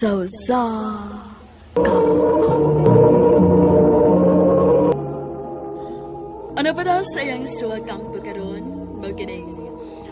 Sa usa ka. Ano ba daw sa iyang suwatang pagkaroon? Magkining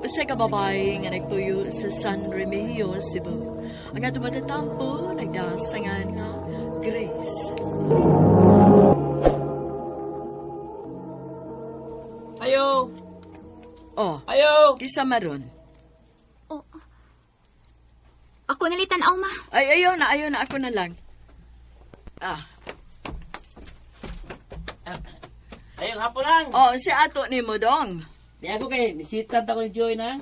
usa ka babae nga nagpuyo sa San Remigio, Cebu. Ang ato matatampo, nagdasangan nga Grace. Ayo! Oh, Ayo! kisa maron. Oh. Ako nalitan aw ma. Ay, ayaw na, ayaw na. Ako na lang. Ah, Ayong hapon lang! oh, si ato ni mo dong. Di ako kay, nisita ta ko ni Joy na.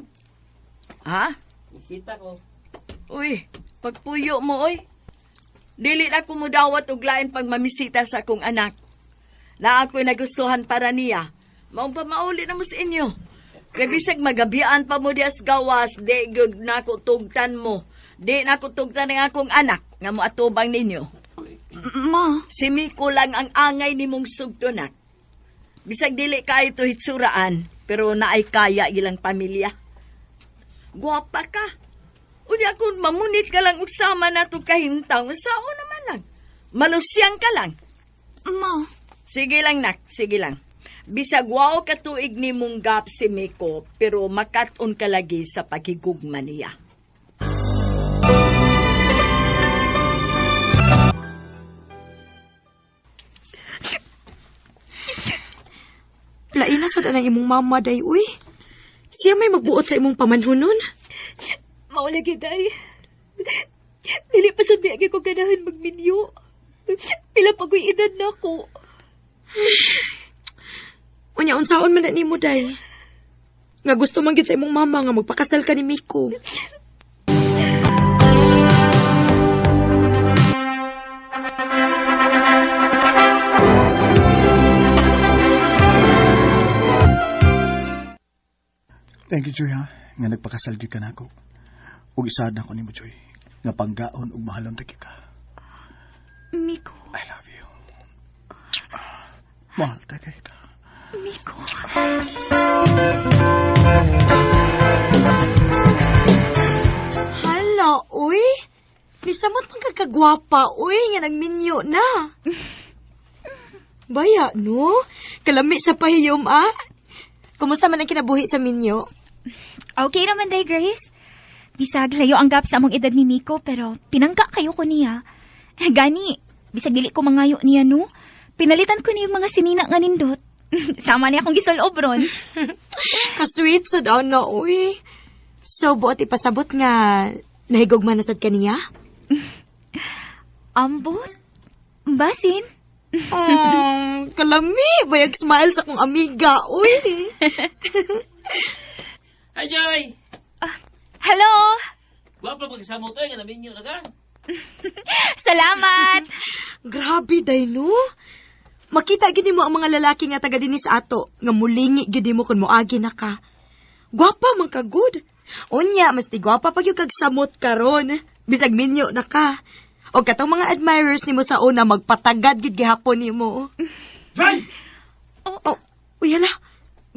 Ha? Nisita ko. Uy, pagpuyo mo, oy. Dili na ko mudawat og lain pag mamisita sa akong anak. Na ako'y nagustuhan para niya. Maong pa mauli na mo sa inyo. Kay bisag magabian pa mo dias gawas, di gyud na ko tugtan mo. Di na ko tugtan ang akong anak nga mo atubang ninyo. Ma, Si Miko lang ang angay ni mong sugtunak. Bisag dili kayo to hitsuraan, pero naay kaya ilang pamilya. Guwapa ka. Unya kung mamunit ka lang usama na to kahimtang, sao naman lang. Malusyang ka lang. ma. Sige lang, nak. Sige lang. Bisag wao ka tuig ni mong gap si Miko, pero makat-on ka lagi sa paghigugma niya. Lain na sad ang imong mama day uy. Siya may magbuot sa imong pamanhunon. Maula gid ay. Dili pa sa biyagi ko ganahan magminyo. Pila pa ko'y edad na ko. Unya unsaon man na nimo day. Nga gusto man gyud sa imong mama nga magpakasal ka ni Miko. Thank you, Joy, ha? Nga nagpakasal gyud ka nako. Ug isaad na ko nimo, Joy. Nga panggaon ug mahalon ta gyud ka. Miko, I love you. Ah, mahal ta kay ka. Miko. Hala, uy. Nisamot man ka kagwapa, uy, nga nagminyo na. Baya, no? Kalami sa pahiyom, ah. Kumusta man ang kinabuhi sa minyo? Okay naman day, Grace. Bisag layo ang gap sa among edad ni Miko pero pinangka kayo ko niya. Gani, bisag dili ko mangayo niya no. Pinalitan ko niya yung mga sinina nga nindot. Sama niya akong gisulob ron. Ka-sweet sa daw na, uy. So, buot ipasabot nga nahigugma na sad kaniya? Ambot? Basin? Oh, kalami! Bayag smile sa kong amiga, uy. Hi, Joy! Hello! Gwapa pagkasama to, nga naminyo na ka. Salamat! Grabe, day, no? Makita gid mo ang mga lalaki nga taga dinhi sa ato, nga mulingi gid mo kun moagi na ka. Gwapa man ka good. Unya, mas ti gwapa pag yung kag samot karon. Bisag minyo na ka. O katong mga admirers nimo sa una magpatagad gid gihapon nimo. Joy! Oh, uy hala.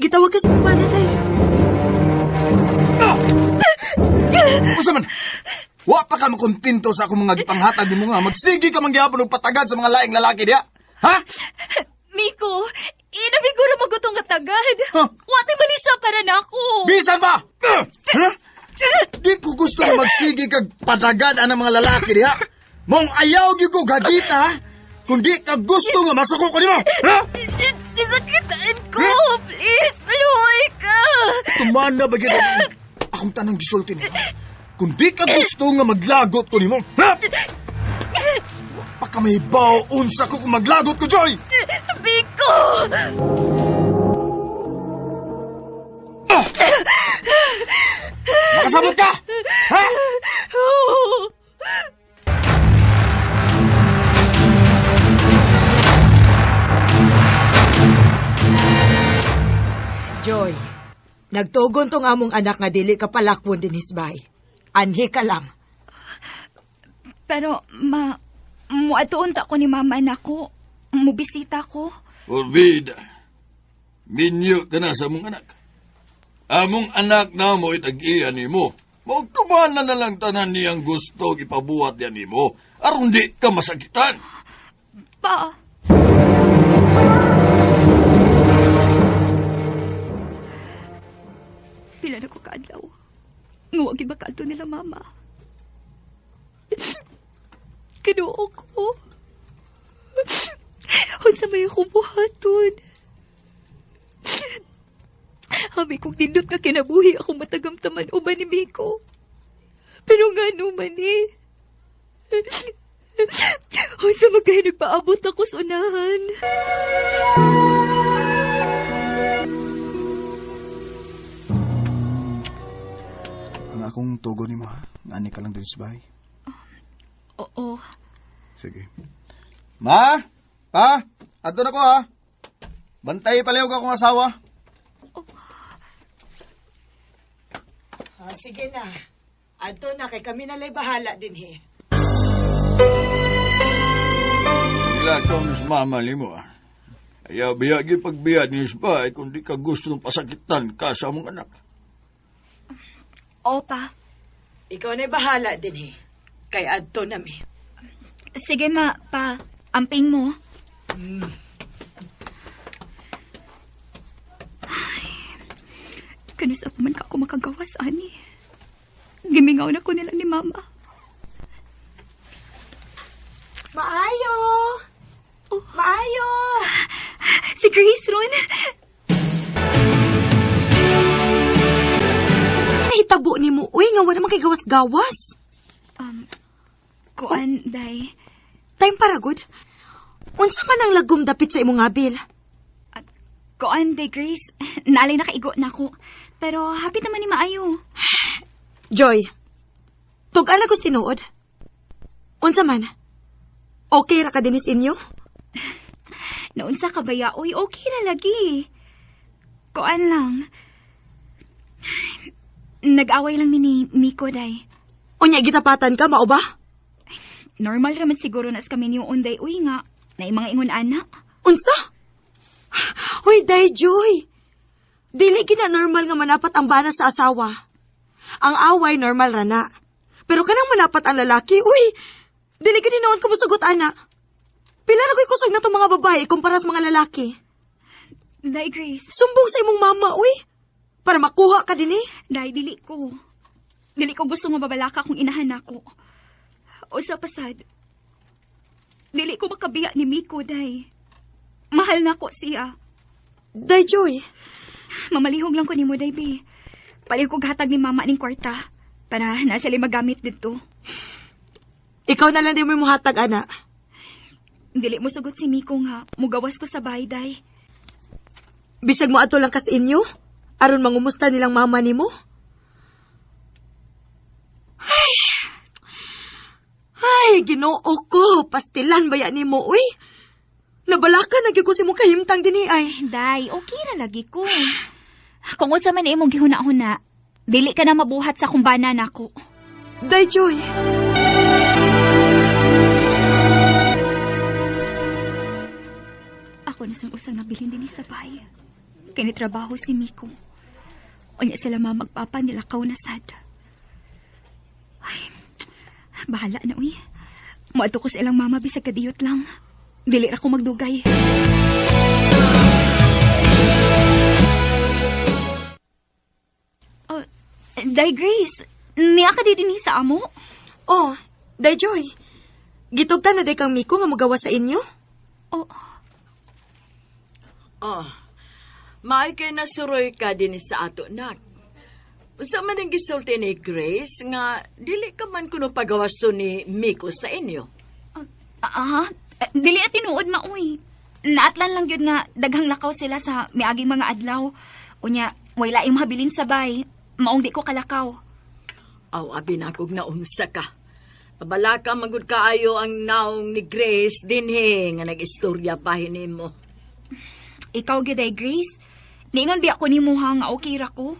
Gitawag ka sa kumana day. Usa man? Wa pa ka makontento sa akong mga gipanghatag nimo nga magsige ka man gihapon og patagad sa mga laing lalaki diha. Ha? Miko, inabiguro magutong nga tagad. Huh? Wati mali siya para nako. Bisan ba? Ha? Di ko gusto nga magsige kag patagad ang mga lalaki diha. Mong ayaw gyud ko gagita kung di ka gusto nga masuko ko nimo. Ha? Sakitan ko! Please, maluhoy ka! Tumana ba gyud akong tanang gisulti nimo? Kung di ka gusto nga maglagot ko nimo, ha? Wa pa ka mahibaw unsa ko kung maglagot ko, Joy! Miko! Makasabot ka! Ha? Joy, nagtugon tong among anak nga dili ka palakwon din hisbay. Anhi ka lang. Pero, ma, muatuon ta ko ni mama nako. Mubisita ko. Orbida, minyo ka na sa among anak. Among anak na mo itag-iya ni mo. Maugtuman na lang tanan niyang gusto ipabuhat niya nimo aron di ka masakitan. Pa. Pila na ko kaadlaw. Nga wa gid makaadto nila mama. Kinuo ko. Unsa may akong buhaton. Abi kong nindot nga kinabuhi akong matagamtaman uban ni Miko. Pero nga man eh. Unsa man kay nagpaabot ako sa unahan. Ang akong tugo nimo ha. Naani ka lang din sa bahay. Oo. Sige. Ma! Pa! Adto na ko ha. Bantay palihog akong asawa. Ah, sige na. Adto na kay kami na lay bahala din he. Ilakaw ni sa mama nimo ah. Ayaw biya gyud pagbiya ni sa bahay kung di ka gusto ng pasakitan ka sa among anak. Oo pa. Ikaw na bahala din he. Kay adto na mi. Sige ma, pa. Amping mo. Ay, kanus ako man ka ako makagawas, ani. Gimingaw na ko nila ni mama. Maayo! Oh. Maayo! Si Grace ron. Nahitabo nimo uy nga wala man kay gawas-gawas. Kuan, day. Time para good. Unsa man ang lagom dapit sa imong abil? At kuan, day, Grace. Naalay nakaigo na ako. Pero happy naman ni maayo. Joy, tug-an na tinuod. Unsa man? Okay ra ka dinis inyo? Naunsa ka ba ya? Uy, okay na lagi. Kuan lang. Nag-away lang mi ni Miko, day. Unya gitapatan ka mao ba? Normal raman siguro na sa kami niyo unday. Uy nga, na mga ingon ana. Unsa? Uy, day Joy. Dili gina normal nga manapat ang bana sa asawa. Ang away normal ra na. Pero kanang manapat ang lalaki, uy, dili gini noon ko musugot ana. Pila ra ko'y kusog na tong mga babae kumpara sa mga lalaki. Day, Grace. Sumbong sa imong mama, uy. Para makuha ka din eh. Day, dili ko. Dili ko gusto nga babalaka kung inahan nako. O sa pasad, dili ko makabiya ni Miko, day. Mahal na ko siya. Day Joy, Mamalihog lang ko ni mo, day, be. Palihog ko hatag ni mama ning kwarta para na sila magamit dito. ikaw na lang din mo muhatag, ana. Dili mo sugot si Miko nga, mugawas ko sa bahay, day. Bisag mo ato lang kas inyo, aron mangumusta nilang mama nimo. Ay, ay, Ginoo ko, pastilan baya nimo, uy. Nabalaka na gyud ko si mo kahimtang dinhi ay. Day, okay ra lagi ko. Kung unsa man imong gihuna-huna, dili ka na mabuhat sa kumbana nako. Day Joy. Ako na sang usang nabilin din sa bahay. Kay trabaho si Miko. Unya sila mama magpapa nilakaw na sad. Ay, bahala na uy. Moadto ko sa ilang mama bisag kadiyot lang. Dili ra ko magdugay. Oh, Day Grace, niya ka di dinhi sa amo? Oh, Day Joy. Gitugtan na day kang Miko nga mogawas sa inyo? Oh, Oh, maay kay nasuroy ka din sa ato, nak. Unsa man ang gisulti ni Grace nga dili ka man kuno pagawaso ni Miko sa inyo. Aha, dili na tinuod maoy. Naatlan lang gyud nga daghang lakaw sila sa miaging mga adlaw. Unya, way laing mahabilin sa bay. Maong di ko kalakaw. Aw, abi na kog naunsa ka. Abala ka magud kaayo ang naong ni Grace dinhi nga nag-istorya pa hinimo. Ikaw gyud ay Grace. Niingon biya ko nimo ha nga okay ra ko.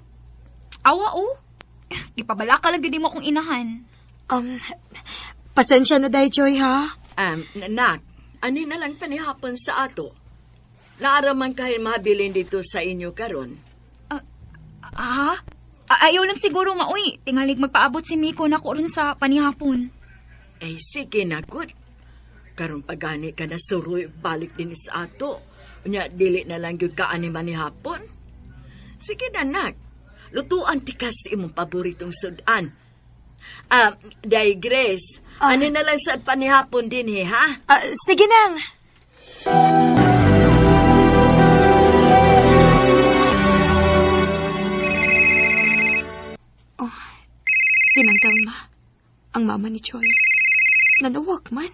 Awa o. Gipabala ka lang gyud nimo akong inahan. Pasensya na Day Joy ha. Nak, ani na lang panihapon sa ato. Naaraman kayo mahabilin dito sa inyo karon. Ah? Ayaw lang siguro maoy. Tingalig magpaabot si Miko nako ron sa panihapon. Eh, sige na, good. Karon pagani ka na suroy balik din sa ato. Unya, dili na lang gyud ka ani manihapon. Sige na, nak. Lutuan ti ka sa imong paboritong sudan. Ah, Day Grace, ano na lang sa panihapon din he, ha? Ah, sige nang. Oh, sinang Telma, ang mama ni Choi. Nanuwag man.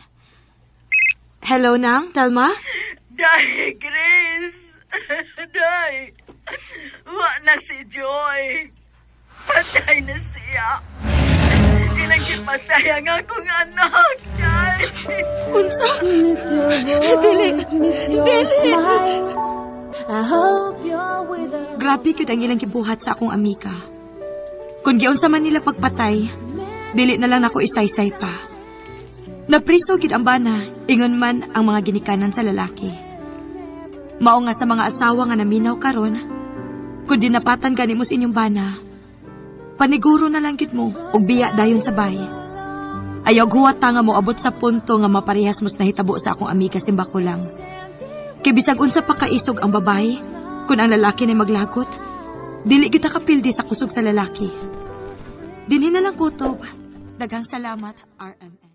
Hello, Nang, Telma? Day Grace! Day! Wa na si Joy. Patay na siya. Ilang gipatay ang akong anak, Day! Unsa? Miss your Dili. voice, miss your Dili. smile. I hope you're with us. Grabe gyud ang ilang gibuhat sa akong amiga. Kung giunsa man nila pagpatay, dili na lang nako isaysay pa. Napriso gid ang bana, ingon man ang mga ginikanan sa lalaki. Mao nga sa mga asawa nga naminaw karon, kung dinapatan gani mo sa inyong bana, paniguro na lang gid mo og biya dayon sa bay. Ayaw huwat ta nga moabot sa punto nga maparehas mos nahitabo sa akong amiga simbako lang. Kay bisag unsa pa kaisog ang babae, kung ang lalaki na maglagot, dili kita kapildi sa kusog sa lalaki. Dinhi na lang kutob. Daghang salamat, RMN.